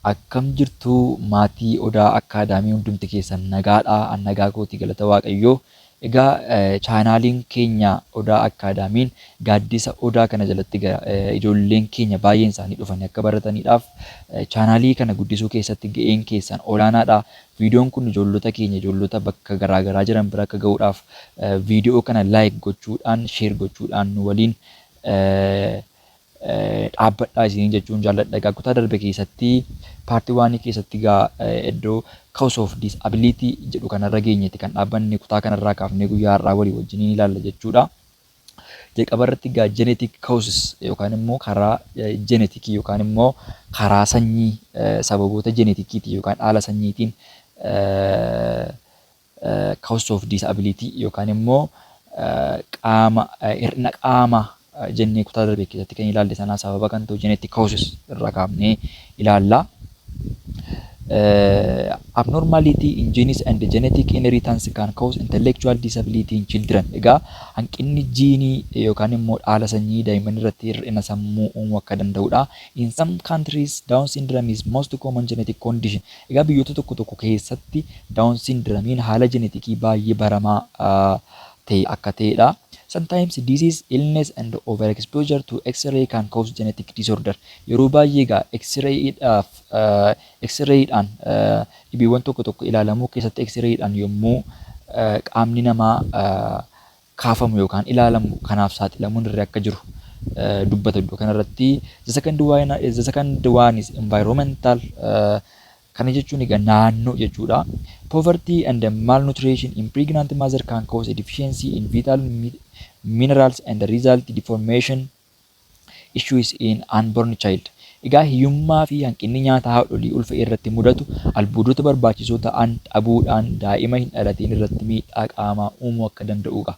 Akkam jirtu maatii Odaa Akkaadaamii? Hundumti keessan nagaadhaa? An nagaa kooti, galata Waaqayyoo. Egaa chaanaaliin keenya Odaa Akkaadaamiin gaaddisa Odaa kana jalatti ijoolleen keenya baay'een isaanii dhufanii akka barataniidhaaf chaanaalii kana guddisuu keessatti ga'een keessan olaanaadha. Viidiyoon kun ijoollota keenya, ijoollota bakka garaa garaa jiran bira akka ga'uudhaaf viidiyoo kana like gochuudhaan, share gochuudhaan nu waliin dhaabbadhaa isiniin jechuun jaalladha. Egaa kutaa darbe keessatti, part one keessatti egaa iddoo cause of disability jedhu kanarra geenyeeti kan dhaabbanne. Kutaa kanarraa kaafnee guyyaa har'aa walii wajjiniin ilaalla jechuudha. Jalqaba irratti egaa genetic causes yookaan immoo karaa genetikii yookaan immoo karaa sanyii, sababoota genetikiitiin yookaan dhaala sanyiitiin cause of disability yookaan immoo qaama hir'ina qaamaa jennee kutaa darbe keessatti kan ilaalle sanaa sababa kan ta'u genetic causes irraa kaafnee ilaalla. Abnormality in genes and genetic inheritance can cause intellectual disability in children. Egaa hanqinni jiinii yookaan immoo dhaala sanyii daa'imman irratti hir'ina sammuu uumuu akka danda'udha. In some countries, Down syndrome is most common genetic condition. Egaa biyyoota tokko tokko keessatti Down syndromein haala genetikii baay'ee baramaa ta'e akka ta'edha. Sometimes disease, illness and overexposure to X-ray can cause genetic disorder. Yeroo baay'ee egaa X-rayidhaan dhibeewwan tokko tokko ilaalamuu keessatti X-rayidhaan yommuu qaamni namaa kaafamu yookaan ilaalamu kanaaf saaxilamuun irra akka jiru dubbata iddoo kanarratti. The second one is environmental. Kana jechuun egaa naannoo jechuudha. Poverty and malnutrition in pregnant mother can cause a deficiency in vital minerals and result deformation issues in unborn child. Egaa hiyyummaa fi hanqinni nyaataa haadholii ulfa irratti mudatu albuudota barbaachisoo ta'an dhabuudhaan daa'ima hin dhalatiin irratti miidhaa qaamaa uumuu akka danda'udha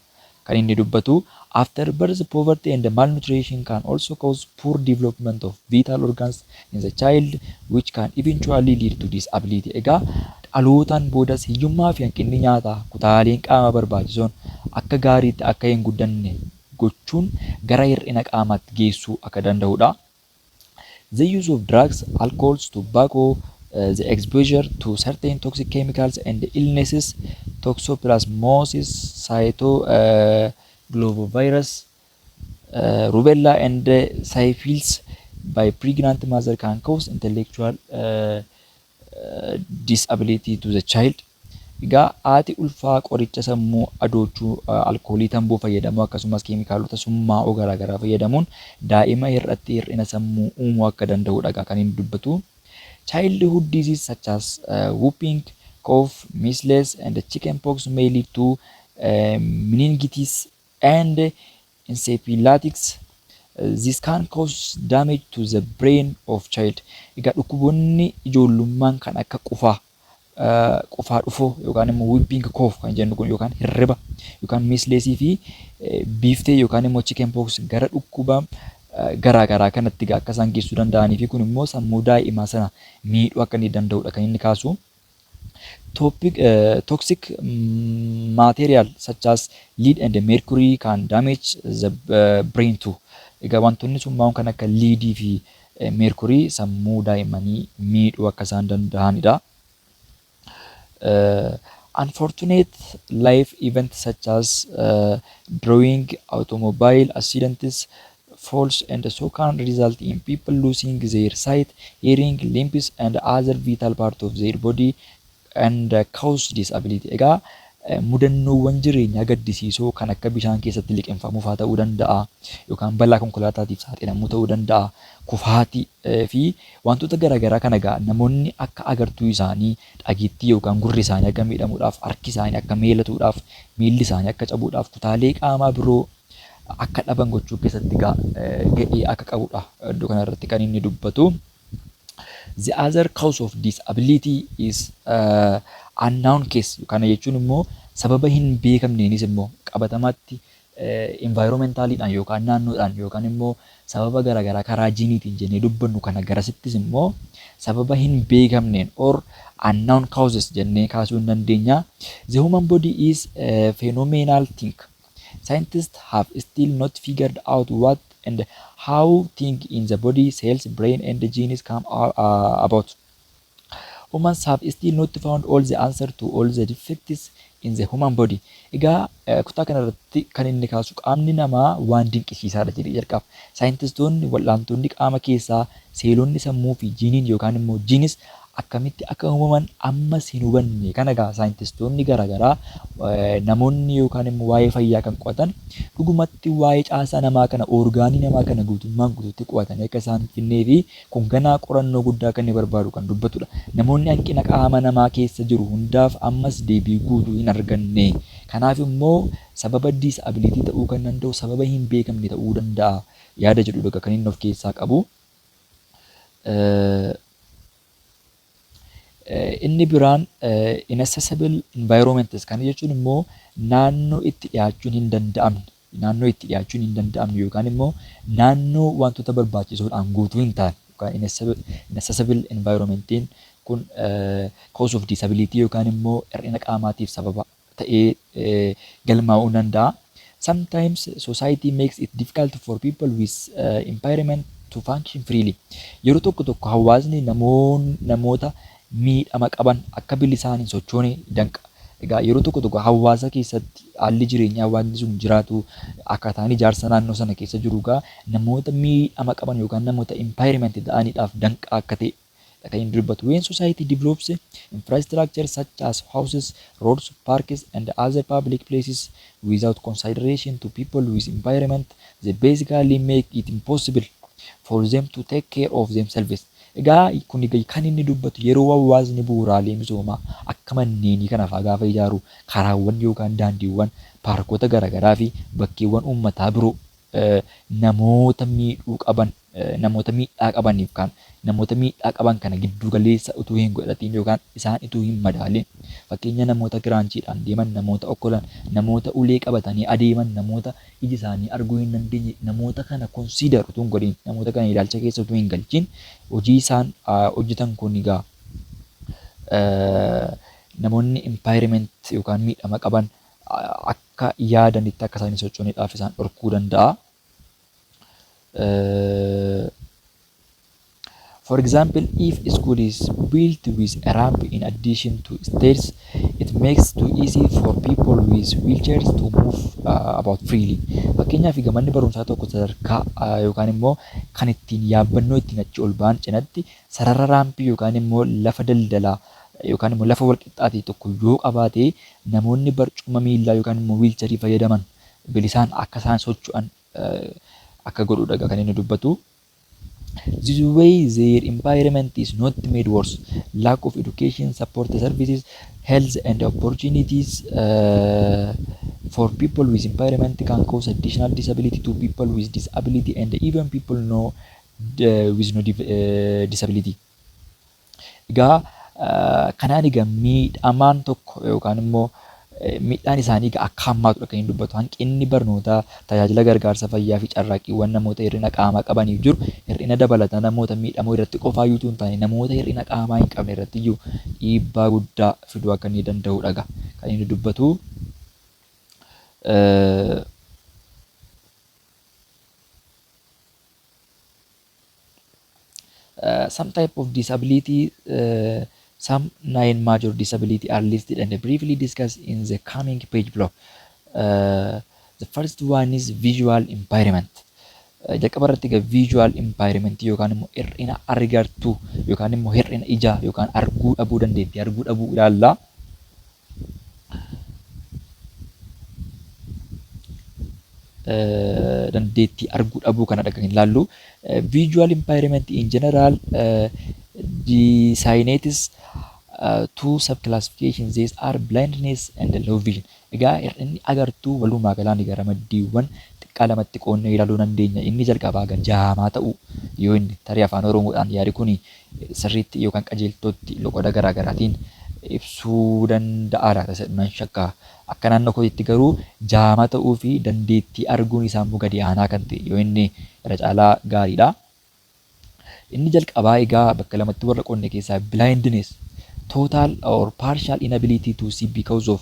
kan inni dubbatu. After birth, poverty and malnutrition can also cause poor development of vital organs in the child, which can eventually lead to disability. Egaa dhalootaan boodas hiyyummaa fi hanqinni nyaataa kutaaleen qaama barbaachisoon akka gaariitti akka hin guddanne gochuun gara hir'ina qaamaatti geessuu akka danda'udha. The use of drugs, alcohols, tobacco, the exposure to certain toxic chemicals and illnesses, toxoplasmosis, cytomegalovirus, rubella and syphilis by pregnant mother can cause intellectual disability to the child. Egaa haati ulfaa qoricha sammuu adoochuu, alkoolii, tamboo fayyadamuu akkasumas keemikaalota summaa'oo garaagaraa fayyadamuun daa'ima irratti hir'ina sammuu uumuu akka danda'udha kan inni dubbatu. Childhood disease such as whooping cough, measles and chickenpox may lead to meningitis and encephalitis. This can cause damage to the brain of child. Egaa dhukkuboonni ijoollummaan kan akka qufaa, qufaa dhufoo yookaan immoo whooping cough kan jennu kun yookaan hirriba yookaan measlesii fi biiftee yookaan immoo chickenpox gara dhukkuba garaa garaa kanatti akka isaan geessuu danda'anii fi kun immoo sammuu daa'imaa sana miidhuu akka inni danda'udha kan inni kaasu. Toxic material such as lead and mercury can damage the brain too. Egaa wantoonni summaa'oon kan akka leadii fi mercury sammuu daa'immanii miidhuu akka isaan danda'anidha. Unfortunate life events such as drowning, automobile accidents, falls and so can result in people losing their sight, hearing, limbs and other vital part of their body and cause disability. Egaa mudannoowwan jireenyaa gaddisiisoo kan akka bishaan keessatti liqimfamuu fa'aa ta'uu danda'a yookaan balaa konkolaataatiif saaxilamuu ta'uu danda'a, kufaatii fi wantoota garaagaraa kana egaa namoonni akka agartuu isaanii, dhageettii yookaan gurri isaanii akka miidhamuudhaaf, harki isaanii akka meelatuudhaaf, miilli isaanii akka cabuudhaaf, kutaalee qaamaa biroo akka dhaban gochuu keessatti egaa ga'ee akka qabudha iddoo kanarratti kan inni dubbatu. The other cause of disability is unknown case. Kana jechuun immoo sababa hin beekamneenis immoo qabatamaatti environmentaliidhaan yookaan naannoodhaan yookaan immoo sababa garaagaraa karaa jiiniitiin jennee dubbannu kana garasittis immoo sababa hin beekamneen or unknown causes jennee kaasuu hin dandeenya. The human body is a phenomenal thing. Scientists have still not figured out what and how things in the body, cells, brain and genes come about. Humans have still not found all the answer to all the defects in the human body. Egaa kutaa kanarratti kan inni kaasu qaamni namaa waan dinqisiisaadha jedhee jalqaba. Saayintistoonni wal'aantonni qaama keessaa seelonni sammuu fi jiiniin yookaan immoo jiinis akkamitti akka uumaman ammas hin hubanne. Kana egaa saayintistoonni garaagaraa namoonni yookaan immoo waa'ee fayyaa kan qo'atan dhugumatti waa'ee caasaa namaa kana oorgaanii namaa kana guutummaan guutuutti qo'atanii akka isaan hin finnee fi kun ganaa qorannoo guddaa akka inni barbaadu kan dubbatudha. Namoonni hanqina qaama namaa keessa jiru hundaaf ammas deebii guutuu hin arganne. Kanaaf immoo sababa disability ta'uu kan danda'u sababa hin beekamne ta'uu danda'a yaada jedhudha kan inni of keessaa qabu. Inni biraan inaccessible environments kana jechuun immoo naannoo itti dhiyaachuun hin danda'amne naannoo itti dhiyaachuun hin danda'amne yookaan immoo naannoo wantoota barbaachisoodhaan guutuu hin taane yookaan inaccessible environmentiin kun cause of disability yookaan immoo hir'ina qaamaatiif sababa ta'ee galmaa'uu danda'a. Sometimes society makes it difficult for people with impairment to function freely. Yeroo tokko tokko hawaasni namoota miidhama qaban akka bilisaan hin sochoone danqa. Egaa yeroo tokko tokko hawaasa keessatti haalli jireenyaa hawaasni sun jiraatu akkaataan ijaarsa naannoo sana keessa jiru egaa namoota miidhama qaban yookaan namoota impairment ta'aniidhaaf danqaa akka ta'e kan inni dubbatu. When society develops infrastructure such as houses, roads, parks and other public places without consideration to people with impairment, they basically make it impossible for them to take care of themselves. Egaa kun kan inni dubbatu yeroo hawaasni bu'uuraalee misoomaa akka manneenii kana fa'aa gaafa ijaaru karaawwan yookaan daandiiwwan paarkota garaagaraa fi bakkeewwan uummataa biroo namoota miidhuu qaban namoota miidhaa qabaniif kan namoota miidhaa qaban kana giddu galeessa utuu hin godhatiin yookaan isaan utuu hin madaalin fakkeenya namoota kiraanchiidhaan deeman namoota okkolan namoota ulee qabatanii adeeman namoota iji isaanii arguu hin dandeenye namoota kana consider utuu hin godhin namoota kana ilaalcha keessa utuu hin galchin hojii isaan hojjetan kun egaa namoonni impairment yookaan miidhama qaban akka yaadanitti akka isaan hin sochoonedhaaf isaan dhorkuu danda'a. For example, if a school is built with a ramp in addition to stairs, it makes it easy for people with wheelchairs to move about freely. Fakkeenyaaf egaa manni barumsaa tokko sadarkaa yookaan immoo kan ittiin yaabbannoo ittiin achi ol ba'an cinatti sarara raampii yookaan immoo lafa daldalaa yookaan immoo lafa wal qixxaate tokko yoo qabaate namoonni barcuma miillaa yookaan immoo wiilcharii fayyadaman bilisaan akka isaan socho'an akka godhudha kan inni dubbatu. This way their environment is not made worse. Lack of education, support services, health and opportunities for people with impairment can cause additional disability to people with disability and even people with no disability. Egaa kanaan egaa miidhamaan tokko yookaan immoo miidhaan isaanii egaa akka hammaatudha kan inni dubbatu. Hanqinni barnootaa, tajaajila gargaarsa fayyaa fi carraaqqiiwwan namoota hir'ina qaamaa qabaniif jiru hir'ina dabalataa namoota miidhamoo irratti qofaa iyyuu hin taane namoota hir'ina qaamaa hin qabne irratti iyyuu dhiibbaa guddaa fiduu akka inni danda'udha egaa kan inni dubbatu. Some type of disability, some nine major disability are listed and briefly discussed in the coming page below. The first one is visual impairment. Jalqaba irratti egaa visual impairment yookaan immoo hir'ina argartuu yookaan immoo hir'ina ijaa yookaan arguu dhabuu dandeettii arguu dhabuu ilaalla. Dandeettii arguu dhabuu kanadha kan ilaallu. Visual impairment in general designates two subclassifications. These are blindness and low vision. Egaa hir'inni agartuu walumaa galaan egaa ramaddiiwwan xiqqaa lamatti qoodnee ilaaluu dandeenya. Inni jalqabaa egaa jaamaa ta'uu yoo inni tarii afaan Oromoodhaan yaadi kun sirriitti yookaan qajeeltootti loqoda garaa garaatiin ibsuu danda'a laata nan shakka. Akka naannoo kootiitti garuu jaamaa ta'uu fi dandeettii arguun isaa immoo gadi aanaa kan ta'e yoo inni irra caalaa gaariidha. Inni jalqabaa egaa bakka lamatti warra qoodne keessaa blindness, total or partial inability to see because of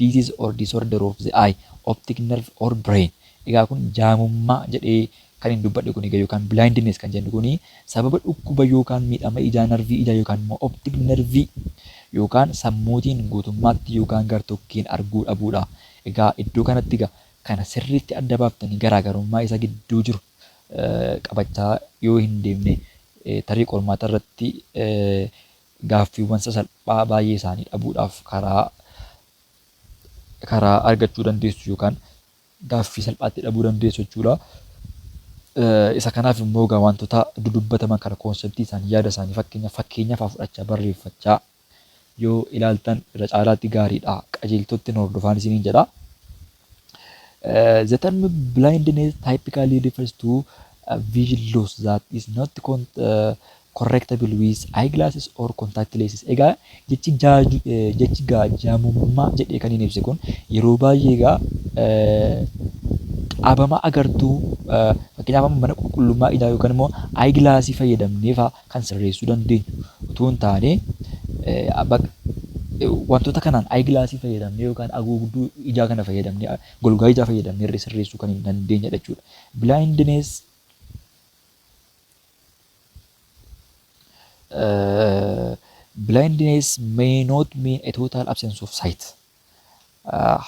disease or disorder of the eye, optic nerve or brain. Egaa kun jaamummaa jedhee Kan hin dubbadhe kun egaa yookaan blindness kan jennu kuni sababa dhukkuba yookaan miidhama ijaa narvii ijaa yookaan immoo optic nervii yookaan sammuutiin guutummaatti yookaan gartokkeen arguu dhabuudha. Egaa iddoo kanatti egaa kana sirriitti adda baaftanii garaagarummaa isa gidduu jiru qabachaa yoo hin deemne, tarii qormaata irratti gaaffiiwwan sasalphaa baay'ee isaanii dhabuudhaaf karaa argachuu dandeessu yookaan gaaffii salphaatti dhabuu dandeessu jechuudha. Isa kanaaf immoo egaa wantoota dudubbataman kana conceptii isaanii, yaada isaanii fakkeenya fa'aa fudhachaa barreeffachaa yoo ilaaltan irra caalaatti gaariidha. Qajeeltootti nu hordofaan isiniin jedha. The term blindness typically refers to a vision loss that is not correctable with eyeglasses or contact lenses. Egaa jechi jaamummaa jedhee kan inni ibse kun yeroo baay'ee egaa dhabama agartuu, fakkeenyaaf amma mana qulqullummaa ijaa yookaan immoo eyeglassii fayyadamnee fa'aa kan sirreessuu dandeenyu utuu hin taane, wantoota kanaan eyeglassii fayyadamnee yookaan haguugduu ijaa kana fayyadamnee, golgaa ijaa fayyadamnee irra sirreessuu kan hin dandeenyedha jechuudha. Blindness may not mean a total absence of sight.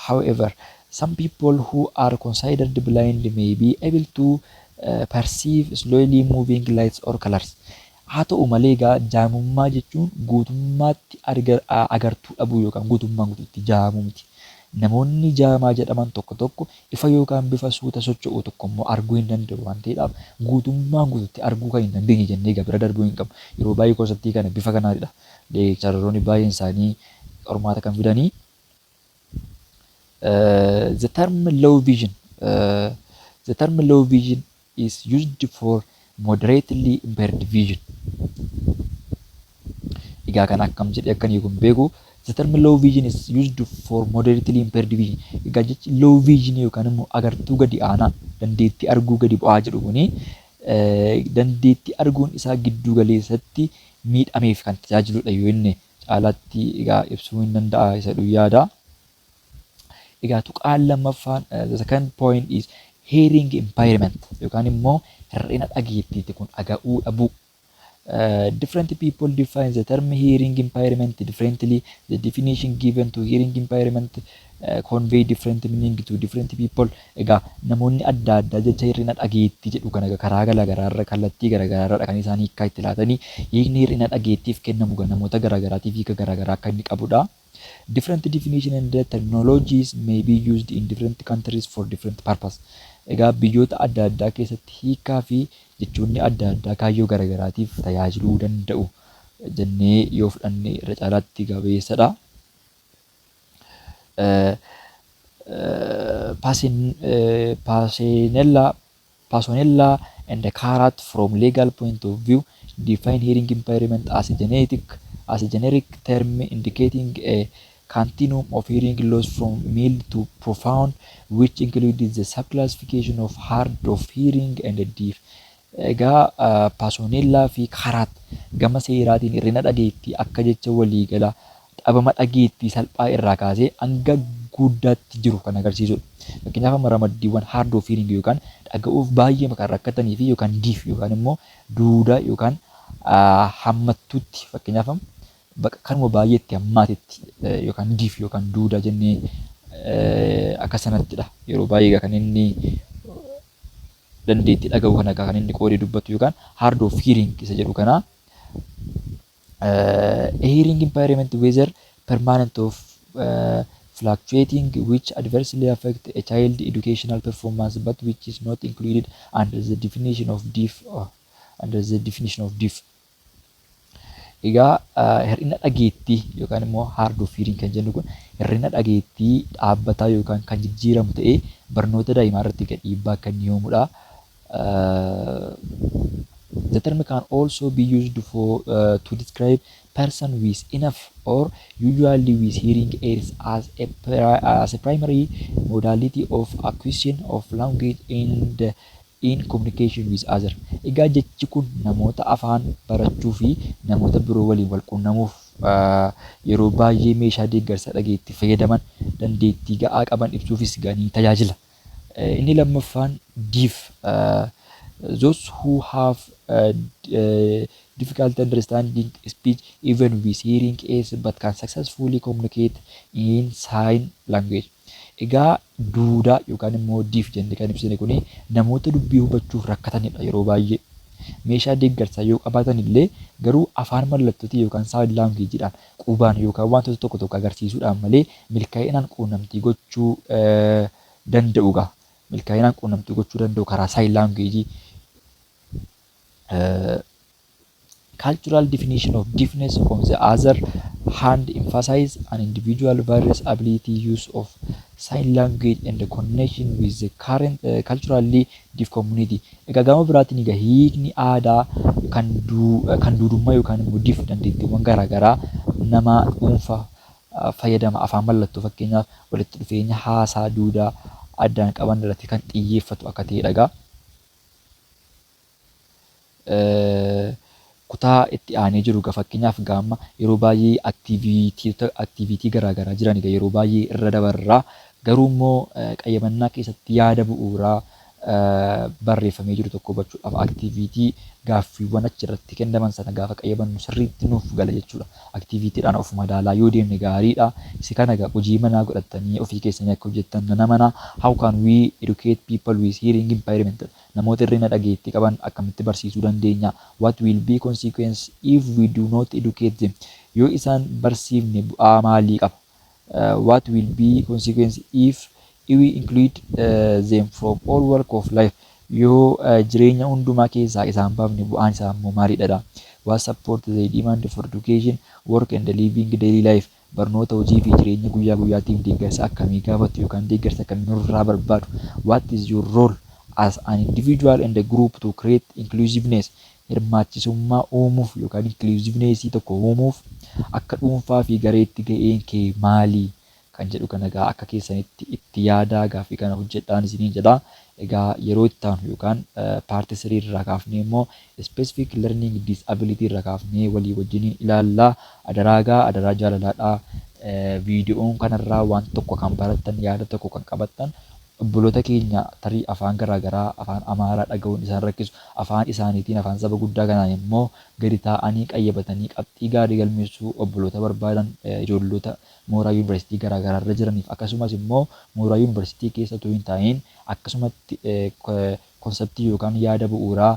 However, some people who are considered blind may be able to perceive slowly moving lights or colors. Haa ta'u malee egaa jaamummaa jechuun guutummaatti agartuu dhabuu yookaan guutummaan guutuutti jaamuu miti. Namoonni jaamaa jedhaman tokko tokko ifa yookaan bifa suuta socho'u tokko immoo arguu hin danda'u waan ta'eedhaaf, guutummaan guutuutti arguu kan hin dandeenye jennee egaa bira darbuu hin qabnu. Yeroo baay'ee conceptii kana bifa kanaanidha. Lectureroonni baay'een isaanii qormaata kan fidanii. The term low vision is used for moderately impaired vision. Egaa kan akkam jedhee akkan hiiku hin beeku. The term low vision is used for moderately impaired vision. Egaa jechi low vision yookaan immoo agartuu gadi aanaa, dandeettii arguu gadi bu'aa jedhu kuni dandeettii arguun isaa giddu galeessatti miidhameef kan tajaajiludha yoo inni caalaatti egaa ibsuu hin danda'a isa jedhu yaada. Egaa tuqaan lammaffaan, the second point is hearing impairment yookaan immoo hir'ina dhageettiiti, kun dhaga'uu dhabuu. Different people define the term hearing impairment differently. The definition given to hearing impairment convey different meaning to different people. Egaa namoonni adda addaa jecha hir'ina dhageettii jedhu kana karaa garaagaraa, kallattii garaagaraarra kan isaan hiikkaa itti laatanii, hiikni hir'ina dhageettiif kennamu namoota garaagaraatiif hiika garaagaraa akka inni qabudha. Different definition and terminologies may be used in different countries for different purpose. Egaa biyyoota adda addaa keessatti hiikaa fi jechoonni adda addaa kaayyoo garaagaraatiif tajaajiluu danda'u jennee yoo fudhanne irra caalaatti gabeessadha. Paasonella and Karat, from legal point of view, define hearing impairment as a generic term indicating a continuum of hearing loss from mild to profound, which includes the subclassification of hard of hearing and deaf. Egaa Paasonellaa fi Karaat gama seeraatiin hir'ina dhageettii akka jecha waliigalaa dhabama dhageettii salphaa irraa kaasee hanga guddaatti jiru kan agarsiisudha. Fakkeenyaaf amma ramaddiiwwan hard of hearing yookaan dhaga'uuf baay'ee kan rakkatanii fi yookaan deaf yookaan immoo duudaa yookaan hammattuutti, fakkeenyaaf kanuma baay'eetti hammaatetti yookaan deaf yookaan duudaa jennee akka sanattidha. Yeroo baay'ee kan inni dandeettii dhaga'uu kana kan inni qoodee dubbatu yookaan hard of hearing isa jedhu kana. A hearing impairment, whether permanent of fluctuating, which adversely affect a child educational performance but which is not included under the definition of deaf. Egaa hir'ina dhageettii yookaan immoo hard of hearing kan jennu kun hir'ina dhageettii dhaabbataa yookaan kan jijjiiramu ta'ee barnoota daa'imaa irratti dhiibbaa kan inni uumudha. The term can also be used for to describe person with enough or usually with hearing aids as a primary modality of acquisition of language and in communication with other. Egaa jechi kun namoota afaan barachuu fi namoota biroo waliin wal quunnamuuf yeroo baay'ee meeshaa deeggarsa dhageetti fayyadaman dandeettii ga'aa qaban ibsuufis ni tajaajila. Inni lammaffaan deaf. Those who have difficult understanding speech even with hearing aids but can successfully communicate in sign language. Egaa duudaa yookaan immoo deaf jennee kan ibsine kuni namoota dubbii hubachuuf rakkatanidha yeroo baay'ee. Meeshaa deeggarsaa yoo qabaatan illee garuu afaan mallattootii yookaan sign languageidhaan, qubaan yookaan wantoota tokko tokko agarsiisuudhaan malee milkaa'inaan quunnamtii gochuu danda'u gaa. Milkaa'inaan quunnamtii gochuu danda'u karaa sign language. Cultural definition of deafness, on the other hand, emphasize an individual various ability, use of sign language and the connection with the current culturally deaf community. Egaa gama biraatiin egaa hiikni aadaa kan duudummaa yookaan immoo deaf dandeettiiwwan garaagaraa nama dhuunfaa fayyadama afaan mallattoo, fakkeenyaaf walitti dhufeenya haasaa duudaa addaan qaban irratti kan xiyyeeffatu akka ta'edha egaa. Kutaa itti aanee jiru egaa fakkeenyaaf gaamma yeroo baay'ee activity garaagaraa jiran egaa yeroo baay'ee irra dabarraa, garuu immoo qayyabannaa keessatti yaada bu'uuraa barreeffamee jiru tokko hubachuudhaaf activity gaaffiiwwan achirratti kennaman sana gaafa qayyabannu sirriitti nuuf gala jechuudha. Activitydhaan of madaalaa yoo deemne gaariidha. Isi kana egaa hojii manaa godhattanii ofii keessanii akka hojjettan nana mana. How can we educate people with hearing impairment? Namoota hir'ina dhageettii qaban akkamitti barsiisuu dandeenya? What will be consequence if we do not educate them? Yoo isaan barsiifne bu'aa maalii qaba? What will be consequence if we include them from all walk of life? Yoo jireenya hundumaa keessaa isaan baafne bu'aan isaa immoo maalidha? What support they demand for education, work and living daily life? Barnoota, hojii fi jireenya guyyaa guyyaatiif deeggarsa akkamii gaafatu yookaan deeggarsa akkamii nurraa barbaadu? What is your role as an individual and a group to create inclusiveness? Hirmaachisummaa uumuuf yookaan inclusiveness tokko uumuuf akka dhuunfaa fi gareetti ga'een kee maali? Kan jedhu kana egaa akka keessanitti itti yaadaa, gaaffii kana hojjedhaan isiniin jedha. Egaa yeroo itti aanu yookaan part 3 irraa kaafnee immoo specific learning disability irraa kaafnee walii wajjiniin ilaallaa. Adaraa gaa, adaraa jaalalaadhaa. Viidiyoon kanarraa waan tokko kan barattan, yaada tokko kan qabattan, obboloota keenya tarii afaan garaagaraa, afaan Amaaraa dhaga'uun isaan rakkisu, afaan isaaniitiin, afaan saba guddaa kanaan immoo gadi taa'anii qayyabatanii qabxii gaarii galmeessuu obboloota barbaadan, ijoollota mooraa yuunivarsiitii garaagaraa irra jiraniif, akkasumas immoo mooraa yuunivarsiitii keessa otoo hin taa'in akkasumatti conceptii yookaan yaada bu'uuraa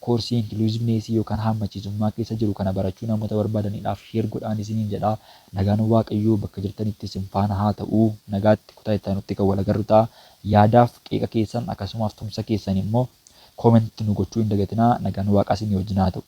koorsii inclusivenessii yookaan hammachiisummaa keessa jiru kana barachuu namoota barbaadaniidhaaf share godhaan isiniin jedha. Nagaan Waaqayyoo bakka jirtanitti isin faana haa ta'u. Nagaatti, kutaa itti aanutti kan wal agarru ta'a. Yaadaaf qeeqa keessan akkasumas tumsa keessan immoo comment nu gochuu hin dagatinaa. Nagaan Waaqaa isinii wajjin haa ta'u.